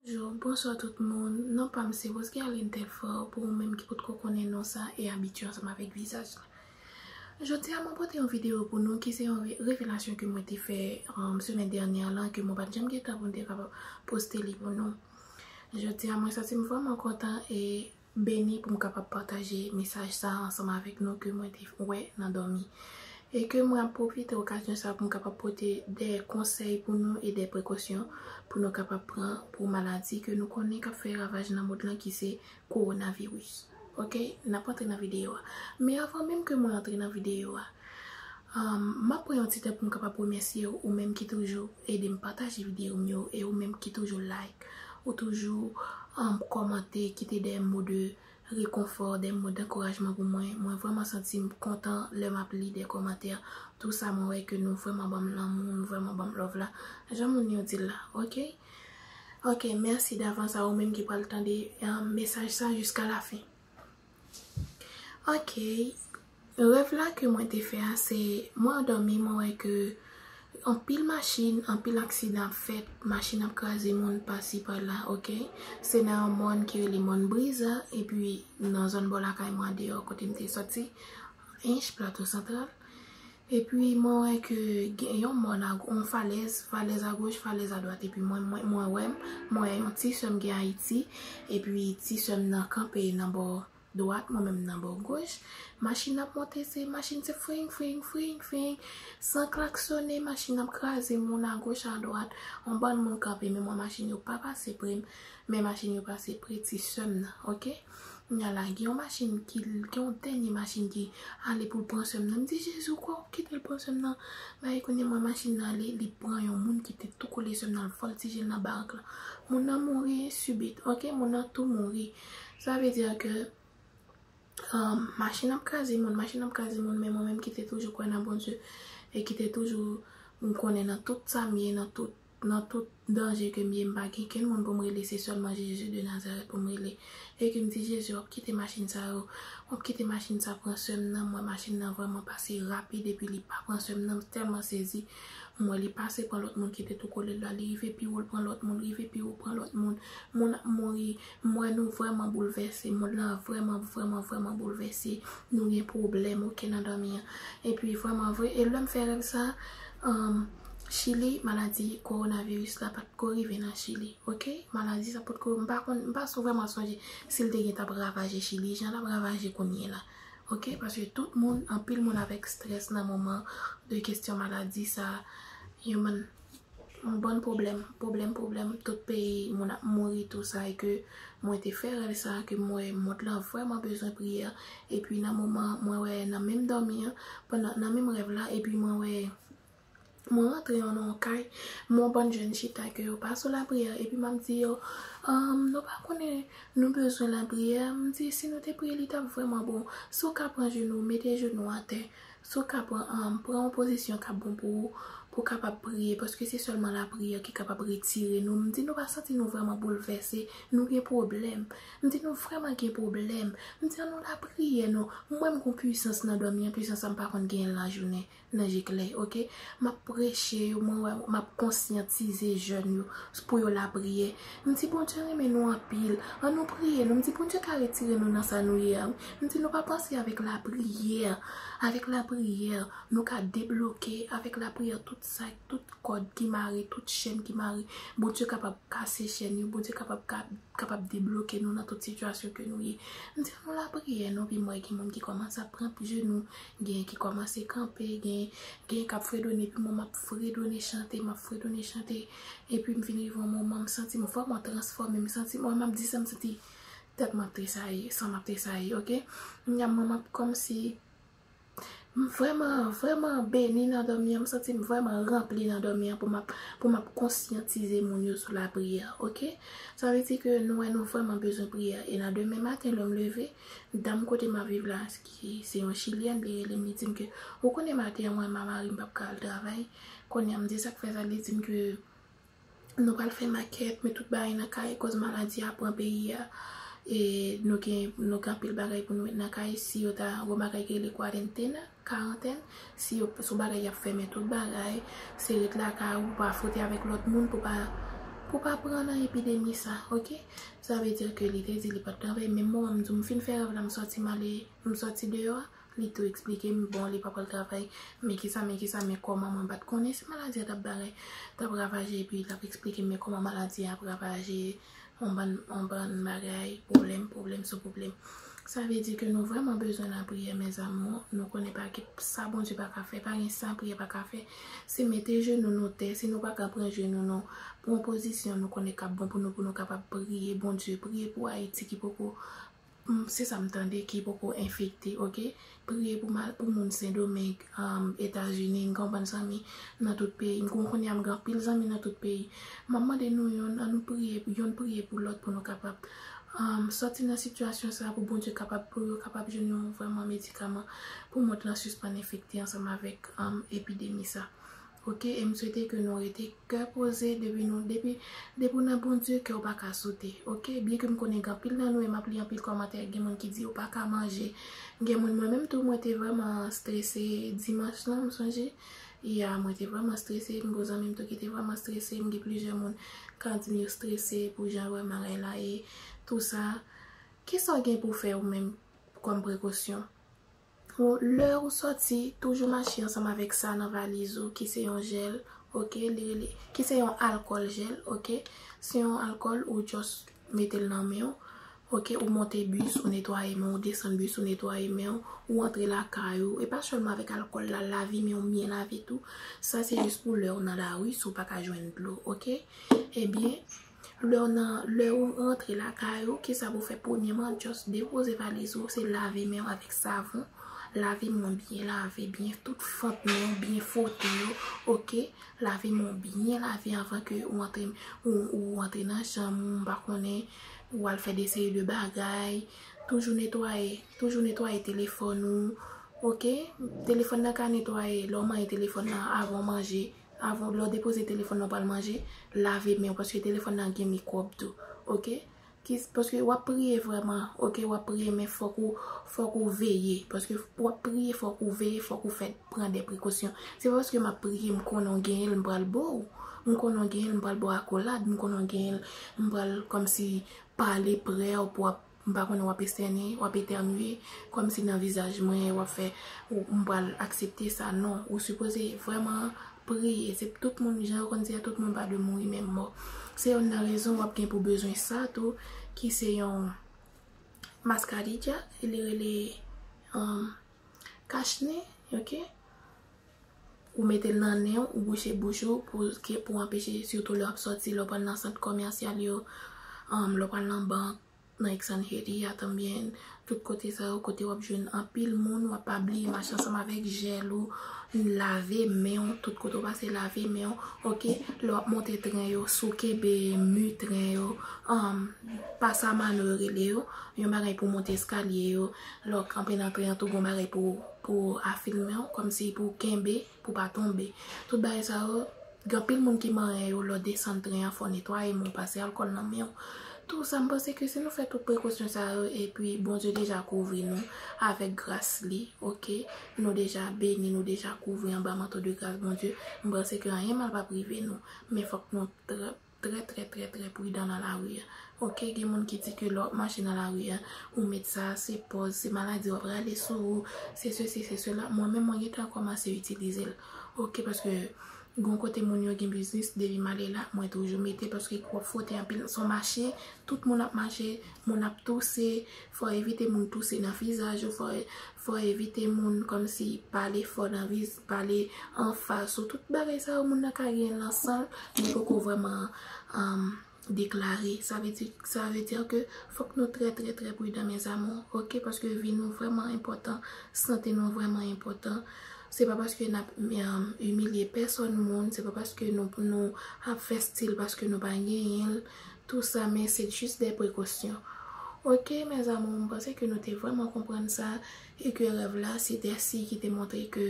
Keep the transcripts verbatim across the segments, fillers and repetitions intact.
Bonjou, bonswa tout moun. Non pa m se Rose Guerline Telfort, pou ou menm ki potko konnen non sa e abitye ansanm avèk vizaj la. Jodi a mwen pote yon videyo pou nou ki se yon re- revelasyon ke mwen te fè um, semèn dènyè lan, ke mwen pa t janm gen tan pou m te kapab poste li pou nou. Jodi a mwen santi m vrèman kontan e beni pou m kapab pataje mesaj sa ansanm avèk nou ke mwen te wè nan dòmi. E ke mwen ap pwofite okazyon sa pou m kapab pote de konsèy pou nou e de prekosyon pou nou kapab pran pou maladi ke nou konnen k ap fè ravaj nan mond lan ki se kowonaviris. Oke, n ap antre nan videyo a. Men avan menm ke mwen antre nan videyo a, um, m ap pran yon ti tan pou m kapab remèsye ou, ou menm ki toujou ede m pataje videyo m yo e ou menm ki toujou like, ou toujou um, kòmante, kite de mo de rekonfò, de mo dankourajman pou mwen. Mwen vrèman santi m kontan lè m ap li de kòmantè. Tou sa mwen wè ke nou vrèman ban m lanmou, nou vrèman ban m love la. Jan moun yo di l la, oke? Oke, mèsi davans a ou menm ki pral tande um, mesaj sa jiska lafen. Oke, rèv la ke mwen te fè a se mwen andòmi, mwen wè ke anpil machin, anpil aksidan ap fèt, machin ap kraze moun pasi pala, oke? Se nan yon mòn ki rele Mòn Briza, epi nan zòn bò lakay mwen andeyò kote m te sòti, Ench, Plato Santral. Epi mwen wè ke gen yon mòn, yon falèz, falèz agoch, falèz adwat. Epi mwen, mwen, mwen wè, mwen wè yon ti sè m gen Ayiti, epi ti sè m nan kanpe nan bò dwat, mwen menm nan bò goch. Machin ap monte, se machin se fring, fring, fring, fring, san klaksone, machin ap kraze moun agoch, adwat. Yon bann moun kanpe, men mwen machin yo pa pase pre m, men machin yo pase pre ti sè m nan, oke? Kounye a la, gen yon machin ki, gen yon dènye machin ki ale pou l pran sè m nan. M di, Jezi, ou kwè w kite l pran sè m nan? Bagay kounye a mwen machin nan ale, li pran yon moun ki te tou kole sè m nan, l vòltije l nan barak la. Moun nan mouri sibit, oke? Moun nan tou mouri. Sa vle di ke um, machin ap kraze moun, machin ap kraze moun, men mwen menm ki te toujou kwè nan Bondye e ki te toujou m konnen nan tout sa m ye, nan tout nan tout danje ke m ye, m pa gen kenn moun pou m rele, se sèlman Jezi de Nazarèt pou m rele. E ke m di, Jezi, w ap kite machin sa yo, w ap kite machin sa pran sè m nan, m wè machin nan vrèman pase rapid, epi li pa pran sè m nan, m tèlman sezi, m wè li pase pran lòt moun ki te tou kole l la, li rive pi wo, l pran lòt moun, rive pi wo, pran lòt moun, moun ap mouri, m wè nou vrèman boulvèse, mond lan vrèman, vrèman, vrèman boulvèse, nou gen pwoblèm, oke, nan dòmi an. Epi vrèman vre, e lè m fè rèv sa, um, Chili, maladi kowonaviris la pa t ko rive nan Chili, oke? Maladi sa potko, m pa konn, m pa vrèman sonje si l te gen t ap ravaje Chili, jan l ap ravaje kounye la, oke? Paske tout moun, anpil moun avèk strès nan moman de kesyon maladi sa, yon bann, yon bann pwoblèm, pwoblèm, pwoblèm, tout peyi moun ap mouri, tou sa, e ke mwen te fè rèv sa, ke m wè mond lan vrèman bezwen priyè, epi nan moman, mwen wè nan menm dòmi an, pandan, nan menm rèv la, epi mwen wè, mwen rantre nan yon kay, m wè yon bann jèn chita ke yo pa sou lapriyè, epi m ap di yo, um, nou pa konnen nou bezwen lapriyè, m di si nou te priye li t ap vrèman bon, si w ka pran jenou, mete jenou atè, si w ka pran, um, pran yon pozisyon k ap bon pou ou, pou w kapab priye, paske se sèlman lapriyè ki kapab retire nou, m di nou pa santi nou vrèman boulvèse, nou gen pwoblèm, m di nou vrèman gen pwoblèm, m di an nou lapriyè non, m wè m gon pwisans nan dòmi an, pwisans sa m pa konn genyen l lajounen. Nan je klè, oke? M ap preche yo, mwen wè, m ap konsyantize jèn yo pou yo lapriyè. M di Bondye renmen nou anpil. An nou priye nou. M di Bondye ka retire nou nan sa nou ye a. M di nou pa panse avèk lapriyè. Avèk lapriyè, nou ka debloke. Avèk lapriyè, tout sa, tout kòd ki mare, tout chèn ki mare, Bondye kapab kase chèn yo. Bondye kapab ka kapab debloke nou nan tout sitiyasyon ke nou ye. M di an nou lapriyè non, pi m wè gen moun ki kòmanse ap pran jenou, gen ki kòmanse kanpe, gen, gen k ap fredone, epi mwen m ap fredone chante, m ap fredone chante, epi m vin rive yon moman, m santi m vrèman transfòme, m santi, mwen m ap di sa, m santi tèt mwen ap tresayi, san m ap tresayi, oke? Kounye a mwen m ap kòmsi M vrèman, vrèman beni nan dòmi an. M santi m vrèman ranpli nan dòmi an pou m ap, pou m ap konsyantize moun yo sou lapriyè, oke? Sa vle di ke nou wè nou vrèman bezwen priyè. E nan demen maten, lè m leve, dam kote m ap viv la, ki se yon chilyèn, li rele m, li di m ke, ou konnen maten an, mwen, mari m p ap ka al travay. Kounye a, m di sa k fè sa, li di m ke, nou pral fè makèt, met tout bagay nan kay, koz maladi a pran peyi a. E nou gen, nou gen anpil bagay pou nou met nan kay, si yo ta, gon bagay ki rele kwarantèn, karantèn, si yo, se yon bagay y ap fèmen tout bagay, se ret lakay ou, pa fwote avèk lòt moun, pou pa, Ou pa pran nan epidemi sa, ok? Sa vle di ke li te di li pa t travay, menm moman m di w m fin fè rèv la, m sòti m ale, m sòti deyò a, li tou eksplike m, bon, li pa pral travay, men kisa, men kisa, men kòman, mwen pa t konnen si maladi a t ap bagay, t ap ravaje, epi l ap eksplike m, men kòman maladi a ap ravaje, yon bann, yon bann bagay, pwoblèm, pwoblèm sou pwoblèm. Sa vle di ke nou vrèman bezwen lapriyè, mes amours. Nou konnen pa gen sa Bondye pa ka fè, pa gen sa priyè pa ka fè. Se mete jenou nou tè, si nou pa ka pran jenou nou, pran pozisyon nou konnen k ap bon pou nou, pou nou kapab priye Bondye, priye pou Ayiti ki poko, mm, se sa m tande, ki poko enfekte, ok? Priye pou mal, pou moun Sendomeng, um, Etazini, m gen yon bann zanmi nan tout peyi. M konn kounye a m gen anpil zanmi nan tout peyi. M ap mande nou yonn, an nou priye, yonn priye pou lòt pou nou kapab, um, sòti nan sitiyasyon sa, pou Bondye kapab, pou yo kapab jwenn yon vrèman medikaman pou mond lan sispann enfekte ansanm avèk, um, epidemi sa. Ok, e m swete ke nou rete kè poze depi nou, depi, depi w nan Bondye, kè w pa ka sote. Ok, byen ke m konnen gen anpil nan nou, e m ap li anpil kòmantè, gen moun ki di yo pa ka manje. Gen moun, mwen menm tou, mwen te vrèman strese dimanch lan, m sonje. Ya, mwen te vrèman strese, m gen zanmi m tou ki te vrèman strese, m gen plizyè moun k ap di m yo strese pou jan yo wè bagay la e tou sa. Kisa w gen pou w fè ou menm kòm prekosyon? Ou, lè ou sòti, toujou mache ansanm avèk sa nan valiz ou, ki se yon jèl, ok, li rele, ki se yon alkòl jèl, ok. Se yon alkòl ou just mete l nan men w, ok, ou monte bis, ou netwaye men w, ou desann bis, ou netwaye men w, ou antre lakay ou, e pa sèlman avèk alkòl la, lave men w byen lave tou. Sa se jis pou lè ou nan lari, si w pa ka jwenn dlo, ok. Ebyen, lè w nan, lè ou rantre lakay ou, kisa pou fè? Premyèman, just depoze valiz ou, se lave men w avèk savon. Lave men w byen lave, byen tout fant men w, byen fwote yo, ok? Lave men w byen lave anvan ke ou antre, ou, ou antre nan chanm ou, m pa konnen, ou al fè de seri de bagay. Toujou netwaye, toujou netwaye telefòn ou, ok? Telefòn nan ka netwaye lè w manyen telefòn nan avan w manje. Avan lè w depoze telefòn nan w pral manje, lave men w, paske telefòn nan gen mikwòb tou, ok? Ki, paske w ap priye vrèman, ok, w ap priye, men fòk ou, fòk ou veye, paske w ap priye, fòk ou veye, fòk ou fè, pran de prekosyon. Se pa paske m ap priye, m konnen w genyen l, m pral ba w, m konnen w genyen l, m pral ba w akolad, m konnen w genyen l, m pral kòmsi pale prè w pou w ap M pa konnen w ap estène, w ap etènye, kòmsi nan vizaj mwen, w ap fè, ou, m pral aksepte sa. Non, ou sipoze vrèman priye. Se tout moun, jan yo konn di a, tout moun pa dwe mouri menm mò. Se youn nan rezon w ap gen pou bezwen sa tou, ki se yon maskadija, li rele, um, kachnen, ok? Ou mete l nan nen w, ou bouche bouch ou pou, pou anpeche, sitou lè w ap sòti, lè w pral nan sant komèsyal yo, um, lè w pral nan bank, nan Exxon Haiti a tanbyen, tout kote sa yo, kote w ap jwenn anpil moun, w ap pa bliye mache ansanm avèk jèl ou, lave men w, tout kote w pase lave men w, ok? Lè w ap monte tren yo, si w kenbe mi tren yo, um, pasamano yo rele yo, yon bagay pou monte eskalye yo, lè w kanpe nan tren an tou, gon bagay pou, pou afime w, kòmsi pou kenbe, pou pa tonbe. Tout bagay sa yo, gen anpil moun ki manyen yo, lè w desann tren an, fò w netwaye men w, pase alkòl nan men w. Tou sa, m panse ke si nou fè tout prekosyon sa yo, epi Bondye deja kouvri nou avèk gras li, ok? Nou deja beni, nou deja kouvri anba manto de gras Bondye. M panse ke anyen mal p ap rive nou. Men fòk nou trè, trè, trè, trè, trè pridan nan lari a. Ok, gen moun ki di ke lè w ap mache nan lari a, ou met sa, se pòz, se maladi w ap rale sou ou, se sesi, se sela. Mwen menm, mwen gentan kòmanse itilize l. Ok, paske gon kote moun yo gen biznis, depi m ale la, mwen toujou mete, paske w ap fwote anpil. Se yon mache, tout moun ap mache, moun ap touse, fò w evite moun touse nan vizaj ou, fò, fò w evite moun kòmsi pale fò nan viz, pale anfas ou. Tout bagay sa yo, moun nan ka gen l nan san l, li poko vrèman, um, deklare. Sa vle di, sa vle di ke fòk nou trè, trè, trè pridan, mes amours, ok? Paske vi nou vrèman enpòtan, sante nou vrèman enpòtan. Se pa paske n ap, um, imilye pèsòn moun, se pa paske nou, nou ap fè stil paske nou pa genyen l, tou sa, men se jis de prekosyon. Ok, mes amours, m panse ke nou te vrèman konprann sa, e ke rèv la, se te si ki te montre ke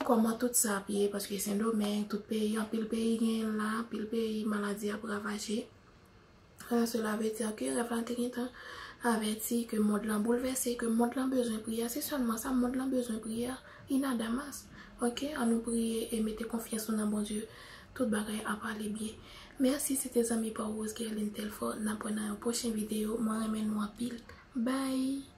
kòman tout sa ap ye, paske Sendomeng, tout peyi, anpil peyi genyen l la, anpil peyi maladi ap ravaje. Euh, cela veut dire que rèv la te gentan avèti ke mond lan boulvèse, ke mond lan bezwen priyè. Se sèlman sa, mond lan bezwen priyè. Y nada más. Ok, an nou priye e mete konfyans nou nan Bondye. Tout bagay ap ale byen. Mèsi, se te zanmi pa w Rose Guerline Telfort. N ap wè nan yon pwochen videyo. Mwen renmen nou anpil. Bye!